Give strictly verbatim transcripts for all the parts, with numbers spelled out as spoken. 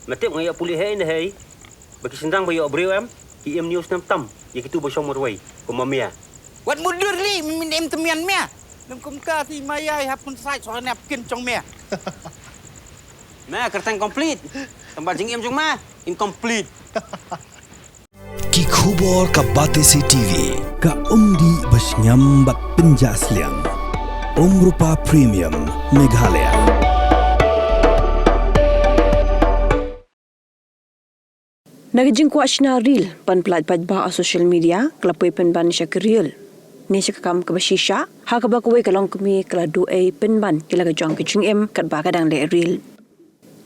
Me tip nga ïoh pule hei ne hei. Ba ki shynrang ba ïoh briew em, ki im news tam tam ïa kitu ba shong marwei kum ma Mia. Wat mutdur lei, me im tymmen Mia. Lem kumta te ma ïai hap pynsaid soh ne ap kin jong Mia. Me kyrteng complete. Tang ba jingim jong me incomplete. Ki khubor ka Batesi T V. Ka umdih ba shngiam bad pynjah sliang. Umrupa Premium Meghalaya. Na ka jingkwah shna reel ban pyllait paidbah ha social media, ka la poi pynban sha ka reel ne sha ka kam kaba shisha, ha kaba kawei ka longkmie ka la duh ei pynban ïa la ka jong ka jingim katba ka dang leh reel.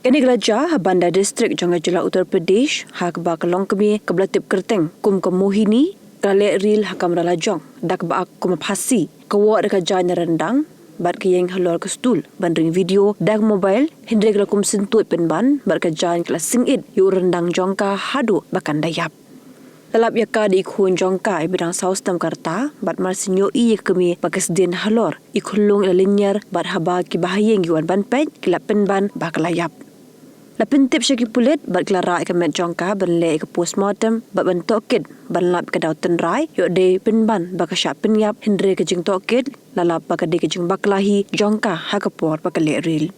Kane ka la jia ha Banda District jong ka jylla Uttar Pradesh, ha kaba ka longkmie kaba la tip kyrteng kum ka Mohini, ka la leh reel ha kamra la jong da kaba ak kum ka phasi, ka wad da ka jaiñ na ryndang bad ka ïeng halor ka stool ban ring video da ka mobile, hynrei ka la kum syntuid pynban bad ka jaiñ ka la sing-it ïa u ryndang jong ka haduh ba kan da ïap. La lap ïa ka da i khun jong ka iba dang saw snem ka rta, bad mar shu ïohi ïa ka kmie ba ka sdien halor, i khyllung i la lynñiar bad haba ki bahaïing ki wan ban peit, ki la pynban ba ka la ïap. La pyntip sha ki pulit bad ki la rah ïa ka met jong ka ban leh ïa ka postmortem bad ban tohkit ban lap ïa ka daw tynrai, ïoh dei pynban ba ka shah pynïap, hynrei ka jingtohkit la lap ba ka dei ka jingbakla hi jong ka ha ka por ba ka leh reel.